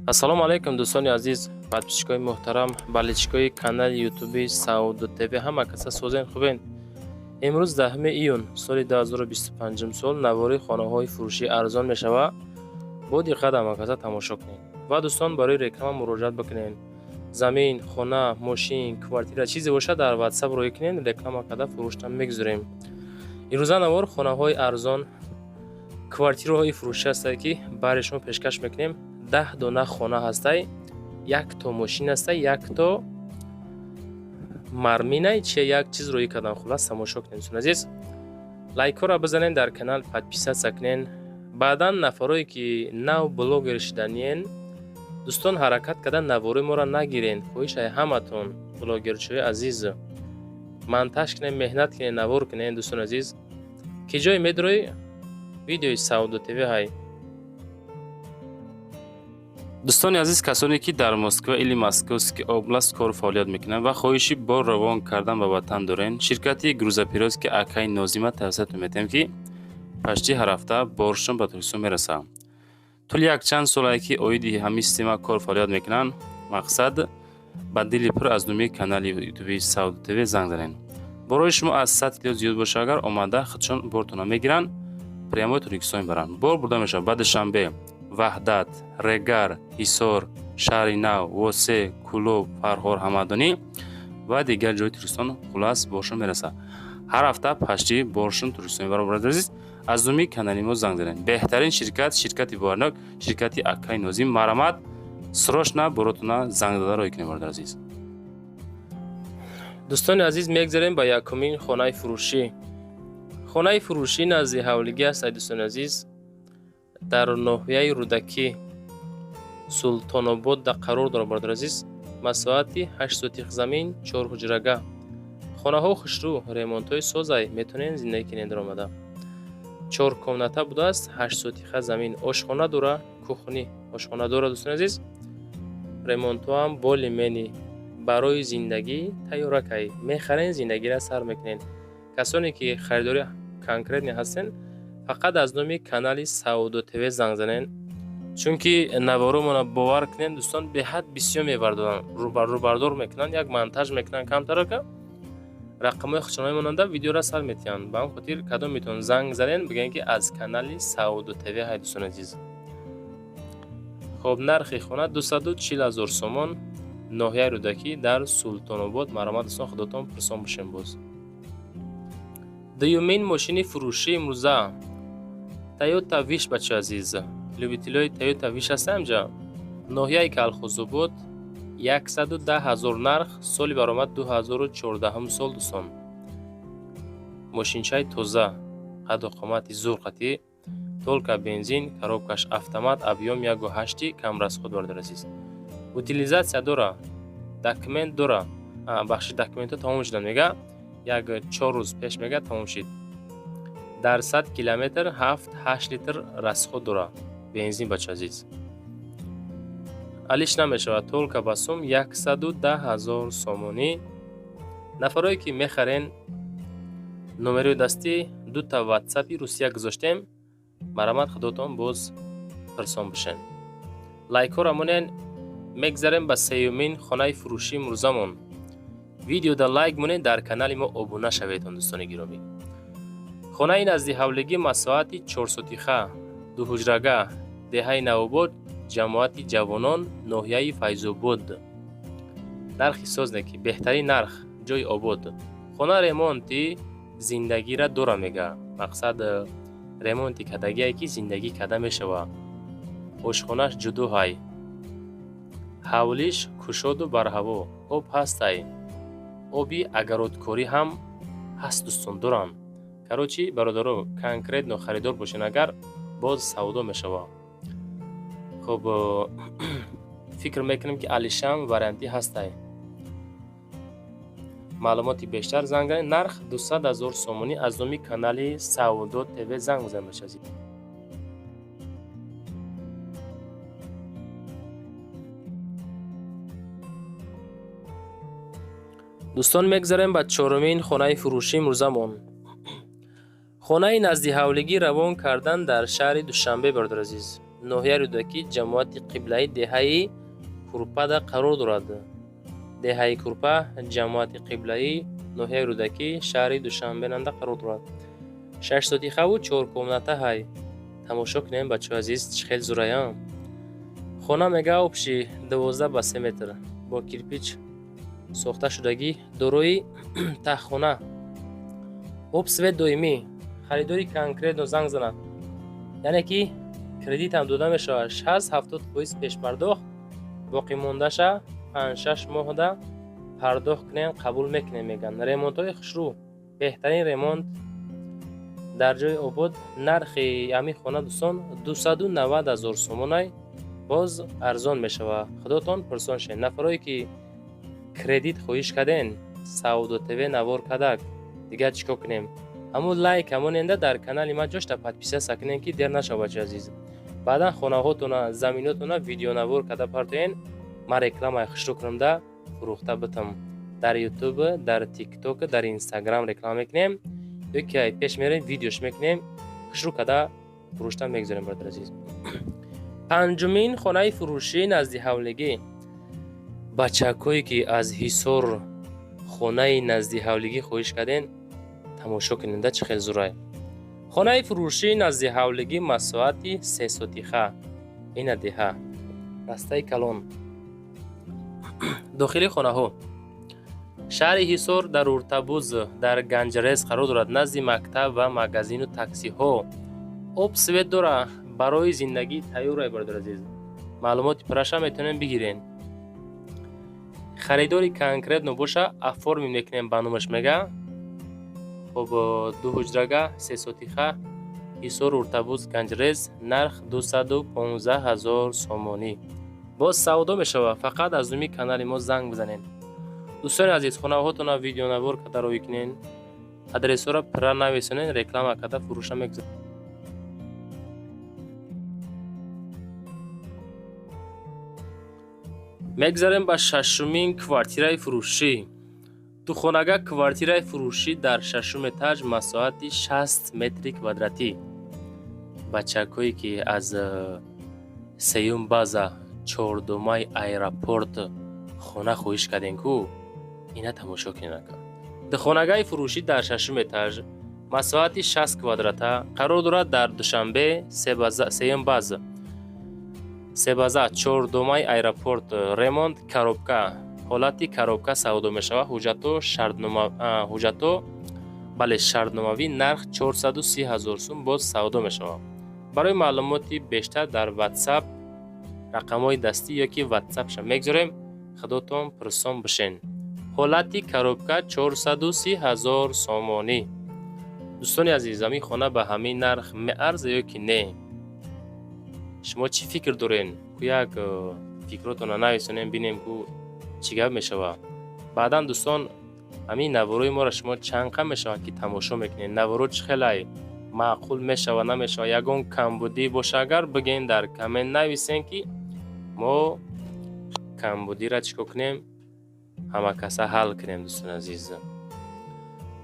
Ассалому алайкум, дӯстони азиз, подписчикои муҳтарам, болельщикои канали ютуби Савдо ТВ. Ҳама каса созен, хубен? Имрӯз 10 июн соли 2025 сол навори хонаҳои фурӯшӣ арзон мешавад. Бо диққат ҳама каса тамошо кунед ва дӯстон, барои реклама муроҷиат бикунед. Замин, хона, мошин, квартира, чизе бошад, дар ватсап роҳӣ кунед, реклама карда фурӯштан мегузорем. Имрӯза навор хонаҳои арзон, квартираҳои фурӯшӣ ҳастад, ки барои шумо пешкаш мекунем. 10 дона хона ҳастай, якто мошин ҳастай, якто марминай чи як чиз роҳӣ кардам. Хулас, тамошо кунед, дӯстони азиз, лайкҳоро бизанед, дар канал подписаться кунед. Баъдан нафарое ки нав блогер шиданиен, дӯстон, ҳаракат карда наворои моро нагирен. Хоҳишай ҳаматон, блогерчиҳои азиз, монтаж кунед, меҳнат кунед, навор кунед. Дӯстони азиз, ки ҷое медрои, видеои Савдо ТВ ҳай. Дӯстони азиз, касоне ки дар Москва или Московский область кору фаъолият мекунанд ва хоҳиши бор равон кардан ба ватан дорен, ширкати грузоперевозки акаи Нозима тавсиятон метиҳем, ки почти ҳар ҳафта боршон ба Тоҷикистон мерасад. Тӯли якчанд солае ки оиди ҳамин система кор фаъолият мекунанд. Мақсад, ба дили пур аз номи канали ютуби Савдо ТВ занг занед. Борои шумо аз 100 кило зиёд боша агар, омада худшон бортона мегиранд, прямой Тоҷикистон мебаранд. Бор бурда мешавад ба Душанбе, Ваҳдат, Регар, Ҳисор, Шаҳри Нав, Восе, Кӯлоб, Фархор, Ҳамадонӣ ва дигар ҷои Тоҷикистон. Хулас, боршон мерасад. Ҳар ҳафта почти боршон Тоҷикистон мебаранд. Бародари азиз, аз номи канали мо занг занед. Беҳтарин ширкат, ширкати боварнок, ширкати акаи Нозим. Марҳамат, срочно боротона занг зада роҳӣ кунед, бародари азиз. Дӯстони азиз, мегзарем ба якумин хонаи фурӯшӣ. Хонаи фурӯшӣ назди ҳавлигӣ аст, дӯстони азиз, дар ноҳияи Рӯдакӣ, Султонобод қарор дорад. Бародари азиз, масоҳати 8 сотих замин, чорҳуҷрага. Хонаҳо хушрӯ, ремонтҳои созай, метавонед зиндагӣ кунед даромада. Чор комната будааст, 8 сотиха замин, ошхона дора, кухни, ошхона дора. Дӯстони азиз, ремонтҳоам более-менее барои зиндагӣ тайёракай. Мехарен, зиндагиро сар мекунед. Касоне ки харидори конкретный ҳастен, фақат аз номи канали Савдо ТВ занг занед, чунки наворомона, бовар кунед, дӯстон, беҳад бисёр мебардоранд, рӯбардор мекунанд, як монтаж мекунанд камтарака, рақамҳои худшона мемонанда, видеоро сар метиҳанд. Ба ҳамин хотир кадом метавон занг занед, бигӯед, ки аз канали Савдо ТВ ҳай. Дӯстони азиз, хоб, нархи хона 240 000 сомон, ноҳияи Рӯдакӣ, дар Султонобод. Марҳамат, дӯстон, худотон пурсон бошем. Боз дуюмин мошини фурӯшӣ имрӯза Тойота Виш. Бачаи азиз, любителои Тойота Виш ҳастам инҷа. Ноҳияи Калхозобод, 110 000 нарх, соли баромад 2014 сол. Дӯстон, мошинчаи тоза, қаду қомати зур, қатӣ только бензин, коробкаш автомат, объём 1,8, кам расход. Бародари азиз, утилизация дора, документ дора. Бахши, документҳо тамом шуданд, мега, як 4 рӯз пеш, мега, тамом шид. Дар 100 километр 7-8 литр расход дора бензин. Бача азиз, алиш намешавад, только ба сум 110 000 сомонӣ. Нафарое ки мехарен, номерои дастӣ, дута ватсапи Русия гузоштем. Марҳамат, худотон боз пирсон бошен. Лайкҳоро монен. Мегзарем ба сеюмин хонаи фурӯшии имрӯзамон. Видеода лайк монед, дар канали мо обуна шаведон. Дӯстони гиромӣ, хонаи назди ҳавлигӣ, масоҳати 4 сотиха, дуҳуҷрага, деҳаи Навобод, ҷамоати Ҷавонон, ноҳияи Файзобод. Нархи созне ки беҳтарин нарх, ҷои обод. Хона ремонти зиндагира дора, мега. Мақсад, ремонти кардагие ки зиндагӣ карда мешава. Ошхонаш ҷудо ҳай, ҳавлиш кушоду барҳаво, об ҳастай, оби огородкорӣ ҳам ҳаст, дӯстон, доранд. Короче, бародаро, конкретно харидор бошен агар, боз савдо мешава. Хуб, фикр мекунем, ки алишам вариантӣ ҳастай. Маълумоти бештар занг занед. Нарх 200 000 сомонӣ. Аз номи канали Савдо ТВ занг бизанед, бача азиз. Дӯстон, мегзарем ба чорумин хонаи фурӯшӣ имрӯзамон. Хонаи назди ҳавлигӣ равон кардан дар шаҳри Душанбе. Бародар азиз. Ноҳияи Рӯдакӣ, ҷамоати Қиблаӣ, деҳаи Курпада қарор дорад. Деҳаи Курпа, ҷамоати Қиблаӣ, ноҳияи Рӯдакӣ, шаҳри Душанбе нанда қарор дорад. Шаш сотихаву чор комната ҳай. Тамошо кунем, бачаҳои азиз, чӣ хел зураям. Хона мега общий 12 ба 3 метр, бо кирпич сохта шудагӣ, дорои таҳхона, об, свет доимӣ. Харидори конкретно занг занад, яъне ки кредитам дода мешавад, 60-70% пешпардохт, боқимондаша 5-6 моҳда пардохт кунем, қабул мекунем, мегӯянд. Ремонтҳои хушрӯ, беҳтарин ремонт дар ҷои обод. Нархи ҳамин хона, дӯстон, 290 000 сомонай, боз арзон мешавад, худотон пурсон шед. Нафарое ки кредит хоҳиш карден, Савдо ТВ навор кардак, дигар чӣ кор кунем? Ҳамун лайк ҳамоненда дар канали ман ҷошта подписаться кунем, ки дер нашавад, бачаи азиз. Баъдан хонаҳотона, заминотона видеонавор карда партоен, ман рекламаи хушрӯ кунамда фурӯхта битам. Дар Ютуб, дар Тикток, дар Инстаграм реклама мекунем ё ки пеш мерем, видеош мекунем, хушрӯ карда фурӯшта мегузорем, бародари азиз. Панҷумин хонаи фурӯшӣ назди ҳавлигӣ. Бачакҳое ки аз Ҳисор хонаи назди ҳавлигӣ хоҳиш карден, тамошо куненда, чӣ хел зурай. Хонаи фурӯшӣ назди ҳавлигӣ, масоҳати 3 сотиха, ина деҳа, растаи калон, дохили хонаҳо. Шаҳри Ҳисор, дар Уртабуз, дар Ганҷрез қарор дорад, назди мактаб ва магазину таксиҳо. Об, свет дора, барои зиндагӣ тайёрай, бародари азиз. Маълумоти пурраша метавонем бигирен. Харидори конкретно боша, оформим мекунем ба номаш, мега. Хоб, ду ҳуҷрага, 3 сотиха, Ҳисор, Уртабуз, Ганҷрез, нарх 215 000 сомонӣ, боз савдо мешавад. Фақат аз номи канали мо занг бизанед. Дӯстони азиз, хонаҳотона видеонавор карда роҳӣ кунен, адресҳоро пурра нависонен, реклама карда фурӯша мегузоред. Мегзарем ба шашумин квартираи фурӯшӣ. Духонага квартираи фурӯшӣ дар шашум этаж, масоҳати 60 метри квадратӣ. Бачакҳое ки аз сеюм база, чордумаи аэропорт хона хоҳиш кардем ку, ина тамошо кунед, ака. Духонагаи фурӯшӣ дар шашум этаж, масоҳати 60 квадрата қарор дорад дар Душанбе, сеюм база, себаза, чордумаи аэропорт. Ремонт, коробка, ҳолати коробка савдо мешавад. Ҳуҷҷатҳо шартнома, ҳуҷҷатҳо, бале, шартномавӣ. Нарх 430 ҳазор сум, боз савдо мешавад. Барои маълумоти бештар дар Ватсап рақамҳои дастӣ ёки Ватсапша мегузорем, худотон пурсон бишен. Ҳолати коробка, 430 ҳазор сомонӣ. Дӯстони азиз, ҳамин хона ба ҳамин нарх меарза ё ки не? Шумо чӣ фикр дорен? Ку як фикротонро нависонем, бинем, ку чӣ гап мешавад. Баъдан, дӯстон, ҳамин наворои моро шумо чанд қам мешавад, ки тамошо мекунед? Наворо чӣ хелай, маъқул мешавад, намешавад? Ягон камбудӣ боша агар, бигӯен, дар коммент нависен, ки мо камбудиро чӣ кор кунем, ҳама каса ҳал кунем. Дӯстони азиз,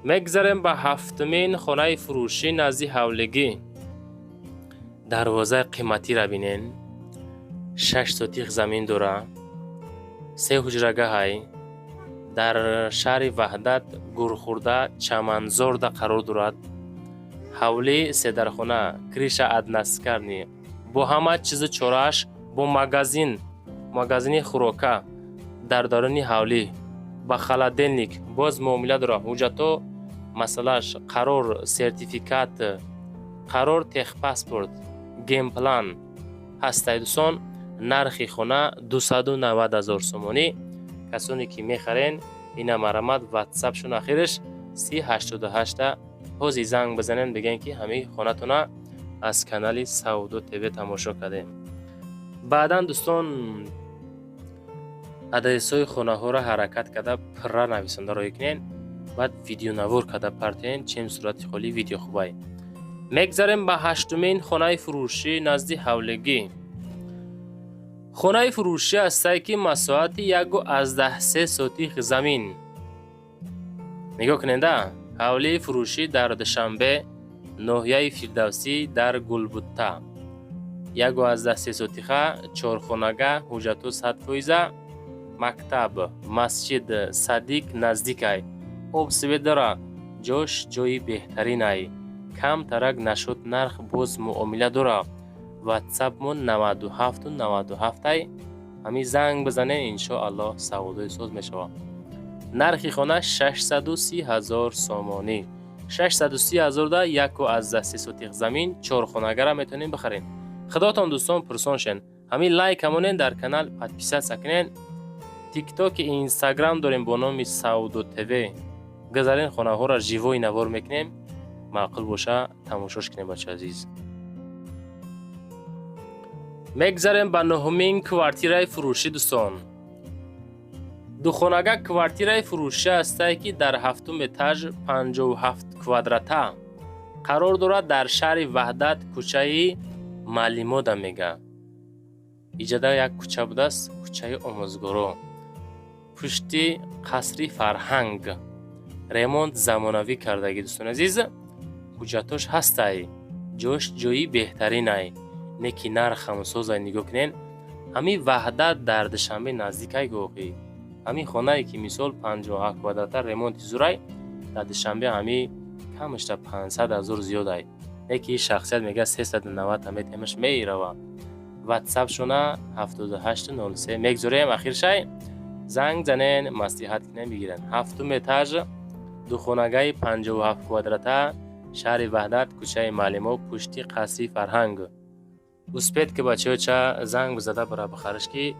мегзарем ба ҳафтумин хонаи фурӯшӣ назди ҳавлигӣ. Дарвозаи қиматиро бинен, 6 сотих замин дора, се ҳуҷрагаҳай, дар шаҳри Ваҳдат, Гурхӯрда, Чаманзорда қарор дорад. Ҳавлӣ седархона, крыша односкатный, бо ҳама чизу чорааш, бо магазин, магазини хӯрока дар даруни ҳавлӣ, ба холодильник боз муомила дорад. Ҳуҷҷатҳо, масъалааш қарор, сертификат, қарор, техпаспорт, генплан ҳастай. Дӯстон, нархи хона 290 ҳазор сомонӣ. Касоне ки мехарен, ина марамат, Ватсапшон ахираш 3088-та, ҳозир занг бизанем, бигӯем, ки ҳамин хонатона аз канали Савдо ТВ тамошо кардем. Баъдан, дӯстон, адресҳои хонаҳоро ҳаракат карда пурра нависонда роҳӣ кунед, баъд видеонавор карда партоен, чем сурати холӣ видео хубай. Мегзарем ба ҳаштумин хонаи фурӯшӣ назди ҳавлигӣ. Хонаи фурӯшӣ ҳастае, ки масоҳати 1,3 сотих замин. Нигоҳ кунеда, ҳавлии фурӯшӣ дар Душанбе, ноҳияи Фирдавсӣ, дар Гулбутта. 1,3 сотиха, чорхонага, ҳуҷҷатҳо 100%, мактаб, масҷид, садик наздикай, об, свет дора, ҷош ҷои беҳтаринай. Кам тарак нашуд, нарх боз муомила дора. Ватсапмо 97 97-ай, ҳамин занг бизанед, иншоаллоҳ, савдои соз мешавад. Нархи хона 630 ҳазор сомонӣ. 630 ҳазор да 1,3 сотих замин, чорхонагара метавонем бихарем. Худотон, дӯстон, пурсон шен, ҳамин лайк ҳамонен, дар канал подписаться кунен. Тиктоки, Инстаграм дорем бо номи Савдо ТВ. Гузарен, хонаҳоро живой навор мекунем, маъқул боша, тамошош кунем, бача азиз. Мегзарем ба нуҳумин квартираи фурӯшӣ, дӯстон. Духонага квартираи фурӯшӣ ҳастае, ки дар ҳафтум этаж, 57 квадрата қарор дорад, дар шаҳри Ваҳдат, кӯчаи Маълимота мега. Иҷада як кӯча будааст, кӯчаи Омӯзгоро, пушти қасри фарҳанг. Ремонт замонавӣ кардагӣ, дӯстони азиз, ҳуҷҷатош ҳастай, ҷош ҷои беҳтаринай, не ки нарх ҳамсозай. Нигоҳ кунен, ҳамин Ваҳдат дар Душанбе наздикай гоҳӣ. Ҳамин хонае ки, мисол, 57 квадрата, ремонти зурай, дар Душанбе ҳамин камашта 500 ҳазор зиёдай. Не ки шахсият мега, 390 метемаш, мерава. Ватсапшона 7803 мегзорем, ахиршай занг занен, маслиҳат кунем, бигирен. Ҳафтум этаж, духонагаи 57 квадрата, шаҳри Ваҳдат, кӯчаи Маълимо, пушти қасри фарҳанг. Успеть ки, бачаҳо, занг бизада бара бихариш, ки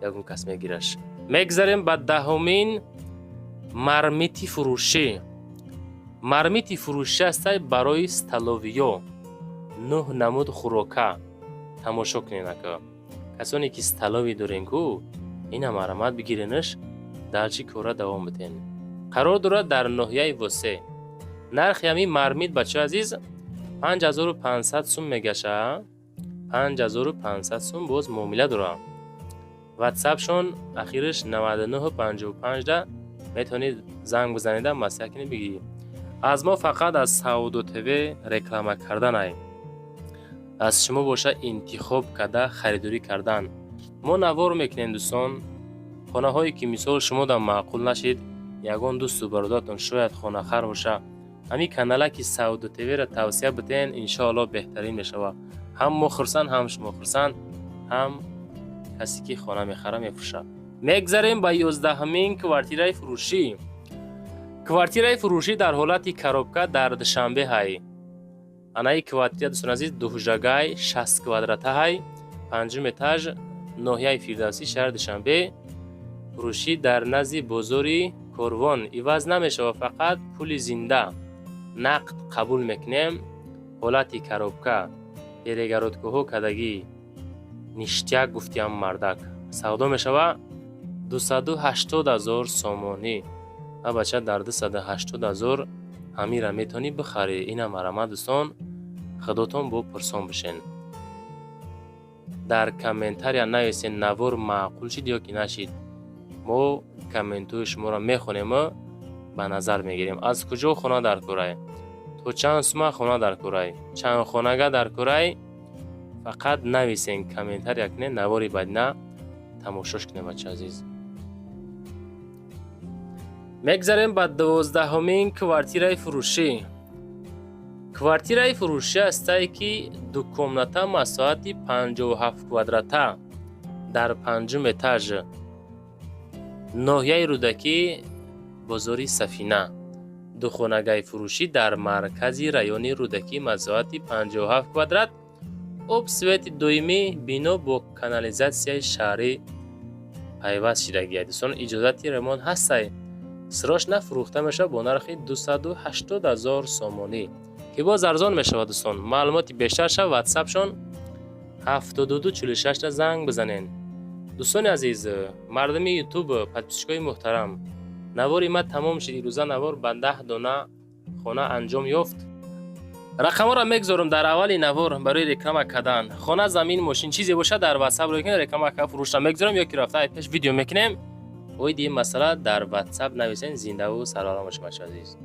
ягон кас мегираш. Мегзарем ба даҳумин мармити фурӯшӣ. Мармити фурӯшӣ ҳастай барои столовыйё, нӯҳ намуд хӯрока. Тамошо кунед, ака. Касоне ки столовый дорен ку, ина марҳамат, бигиренаш, дарчи кора давом бидиҳен. Қарор дорад дар ноҳияи Восе. Нархи ҳамин мармит, бачаҳои азиз, 5500 сум мегаша, 5500 сум, боз муомила дорам. Ватсапшон ахираш 9955 да метавонед занг бизанида, маслиҳат кунед, бигиред. Аз мо фақат аз Савдо ТВ реклама карданай, аз шумо боша интихоб карда харидорӣ кардан. Мо навор мекунем, дӯстон. Хонаҳое ки, мисол, шумо да маъқул нашид, ягон дӯсту бародаратон шояд хонахар боша, ҳамин каналаки Савдо ТВро тавсия бидиҳен, иншоаллоҳ, беҳтарин мешавад. Ҳам мо хурсанд, ҳам шумо хурсанд, ҳам касе ки хона мехара, мефурӯшад. Мегзарем ба 11-ҳамин квартираи фурӯшӣ. Квартираи фурӯшӣ дар ҳолати коробка дар Душанбе ҳай. Анаи квартира, дӯстони азиз, дуҳуҷрагай, 60 квадрата ҳай, панҷум этаж, ноҳияи Фирдавсӣ, шаҳри Душанбе. Фурӯшӣ дар назди бозори Корвон, иваз намешавад, фақат пули зинда, нақд қабул мекунем. Ҳолати коробка, перегородкаҳо кардагӣ, ништяк гуфтиам мардак. Савдо мешавад 280 ҳазор сомонӣ. А бача, дар 280 ҳазор ҳамира метавонӣ бихарӣ. Ина марҳамат, дӯстон, худотон бо пурсон бишен. Дар комментария нависен, навор маъқул шид ё ки нашид. Мо комментҳои шуморо мехонему ба назар мегирем. Аз куҷо хона дар кӯрай, то чанд сума хона дар кӯрай, чанд хонага дар кӯрай, фақат нависен, комментария кунед. Навори баъдина тамошош кунед, бача азиз. Мегзарем ба 12-ҳумин квартираи фурӯшӣ. Квартираи фурӯшӣ ҳастае, ки дукомната, масоҳати 57 квадрата, дар панҷум этаж, ноҳияи Рӯдакӣ, бозори Сафина. Духонагаи фурӯшӣ дар маркази райони Рӯдакӣ, масоҳати 57 квадрат, об, свети доимӣ, бино бо канализатсияи шаҳрӣ пайваст шидагият. Дӯстон, иҷозати ремонт ҳастай. Срочно фурӯхта мешавад бо нархи 280 ҳазор сомонӣ, ки боз арзон мешавад. Дӯстон, маълумоти бештар шав, ватсапшон 7246 занг бизанен. Дӯстони азиз, мардуми Ютуб, подписчикои муҳтарам, навори ма тамом шид. Ирӯза навор ба 10 дона хона анҷом ёфт. Рақамҳоро мегузорам дар аввали навор барои реклама кардан. Хона, замин, мошин, чизе бошад, дар ватсап ро реклама карда, фурӯшта мегузорам ё ки рафта пеш видео мекунем. Оиди ин масъала дар ватсап нависен. Зиндаву саролам бошед, бачаи азиз.